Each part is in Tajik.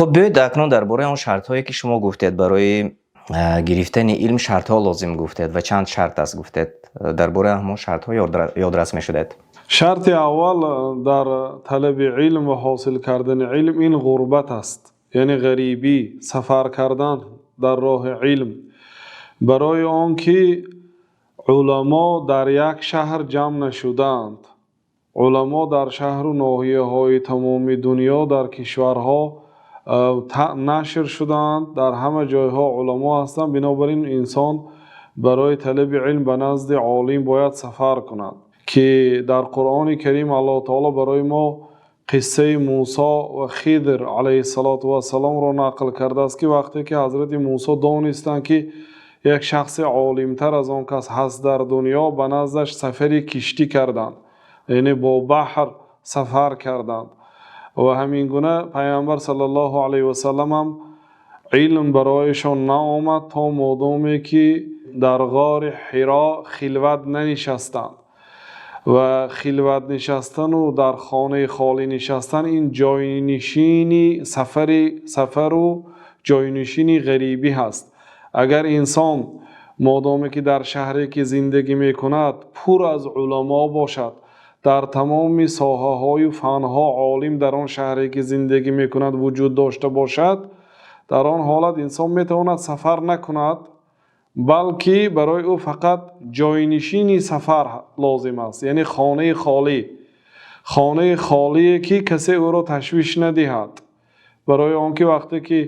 Хуб, биёед акнун дар бораи он шартҳое, ки шумо гуфтед, барои гирифтани илм шартҳо лозим гуфтед ва чанд шарт аст гуфтед, дар бораи ҳамон шартҳо ёдрас мешудед. Шарти аввал дар талаби илм ва ҳосил кардани илм ин ғурбат аст, яъне ғарибӣ, сафар кардан дар роҳи илм, барои он ки уламо дар як шаҳр ҷамъ нашудаанд. Уламо дар шаҳру ноҳияҳои тамоми дунё, дар кишварҳо нашр шудаанд, дар ҳама ҷойҳо уламо ҳастанд. Бинобар ин инсон барои талаби илм ба назди олим бояд сафар кунад, ки дар Қуръони Карим Аллоҳу таоло барои мо қиссаи Мусо ва Хидр алайҳиссалоту вассаломро нақл кардааст, ки вақте ки ҳазрати Мусо донистанд, ки як шахси олимтар аз он кас ҳаст дар дунё, ба наздаш сафари киштӣ карданд, яъне бо баҳр сафар карданд. Ва ҳамин гуна Пайғамбар саллаллоҳу алайҳи васаллам ҳам илм барояшон наомад, то модоме ки дар ғори Ҳиро хилват нанишастанд. Ва хилват нишастану дар хонаи холӣ нишастан ин ҷойнишини сафари сафару ҷойнишини ғарибӣ ҳаст. Агар инсон модоме ки дар шаҳре ки зиндагӣ мекунад пур аз уламо бошад, дар тамоми соҳаҳою фанҳо олим дар он шаҳре ки зиндагӣ мекунад вуҷуд дошта бошад, дар он ҳолат инсон метавонад сафар накунад, балки барои ӯ фақат ҷойнишини сафар лозим аст, яъне хонаи холӣ, хонаи холие ки касе ӯро ташвиш надиҳад. Барои он ки вақте ки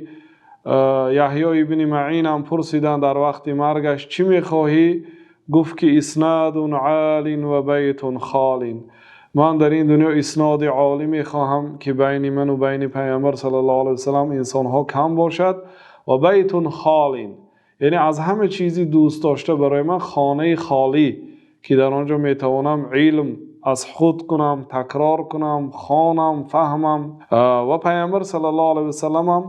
Яҳё ибни Маъин ҳам пурсиданд дар вақти маргаш: «Чӣ мехоҳӣ?» Гуфт ки إسناد عال وبيت خال. Ман дар ин дунё исноди олӣ мехоҳам, ки байни ману байни Пайғамбар саллаллоҳу алайҳи васаллам инсонҳо кам бошад, وبيت خال, яъне аз ҳама чизи дӯстдошта барои ман хонаи холӣ, ки дар он ҷо метавонам илм аз худ кунам, такрор кунам, хонам, фаҳмам. Ва Пайғамбар саллаллоҳу алайҳи васаллам ҳам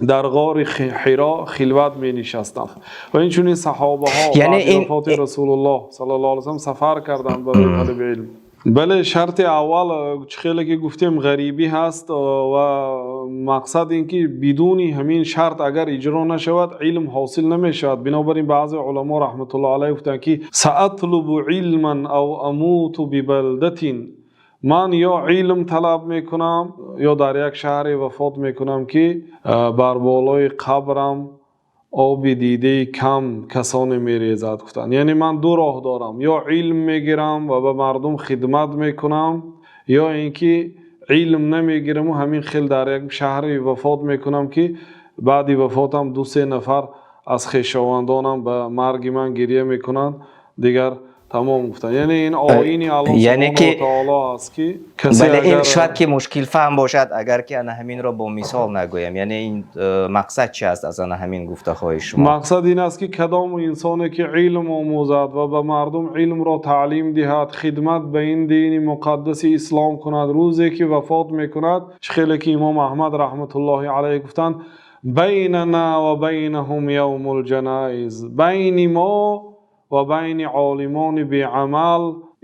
дар ғори Ҳиро хилват менишастанд ва инчунин саҳобаҳо баъди вафоти Расулуллоҳ саллаллоҳу алайҳи васаллам сафар карданд барои талаби илм. Бале, шарти аввал, чӣ хеле ки гуфтем, ғарибӣ ҳаст ва мақсад ин ки бидуни ҳамин шарт агар иҷро нашавад, илм ҳосил намешавад. Бинобар ин баъзе уламо раҳматуллоҳ алайҳ гуфтанд, ки سأطلب علما أو أموت ببلدة. Ман ё илм талаб мекунам, ё дар як шаҳре вафот мекунам, ки бар болои қабрам оби дидаи кам касоне мерезад, гуфтанд. Яъне ман ду роҳ дорам: ё илм мегирам ва ба мардум хидмат мекунам, ё ин ки илм намегираму ҳамин хел дар як шаҳре вафот мекунам, ки баъди вафотам ду-се нафар аз хешовандонам ба марги ман гиря мекунанд, дигар тамом, гуфтанд. Яъне ин оини Аллоҳ субҳонаҳу ва таоло аст, ки касе Бале, ин шояд ки мушкилфаҳм бошад, агар ки ана ҳаминро бо мисол нагӯям. Яъне ин мақсад чи аст аз ана ҳамин гуфтаҳои шумо? Мақсад ин аст, ки кадом инсоне ки илм омӯзад ва ба мардум илмро таълим диҳад, хидмат ба ин дини муқаддаси ислом кунад, рӯзе ки вафот мекунад, чӣ хеле ки имом Аҳмад раҳматуллоҳи алайҳ гуфтанд: بيننا وبينهم يوم الجنائز. Байни мо ва байни олимони беамал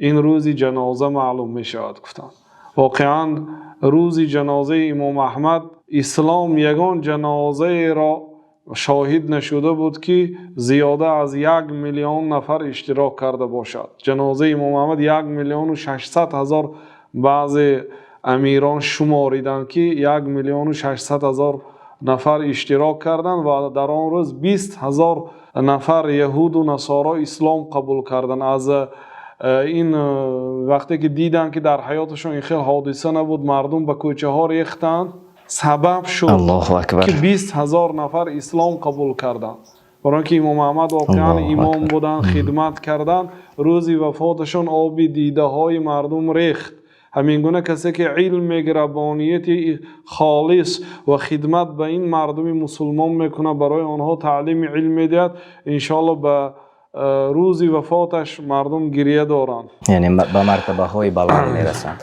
ин рӯзи ҷаноза маълум мешавад, гуфтанд. Воқеан, рӯзи ҷанозаи имом Аҳмад ислом ягон ҷанозаеро шоҳид нашуда буд, ки зиёда аз 1 миллион нафар иштирок карда бошад. Ҷанозаи имом Аҳмад 1 600 000, баъзе амирон шумориданд, ки 1 600 000 нафар иштирок карданд ва дар он рӯз 20 000 нафар яҳуду насоро ислом қабул карданд. Аз ин вақте ки диданд, ки дар ҳаёташон ин хел ҳодиса набуд, мардум ба кӯчаҳо рехтанд, сабаб шуд, Аллоҳу акбар, ки 20 000 нафар ислом қабул карданд, барои ки имом Аҳмад воқеан имом буданд, хидмат карданд. Рӯзи вафоташон оби дидаҳои мардум рехт. Ҳамин гуна касе ки илм мегирад бо нияти холис ва хидмат ба ин мардуми мусулмон мекунад, барои онҳо таълими илм медиҳад, иншоалло ба рӯзи вафоташ мардум гиря доранд. Яъне ба мартабаҳои баланд мерасанд.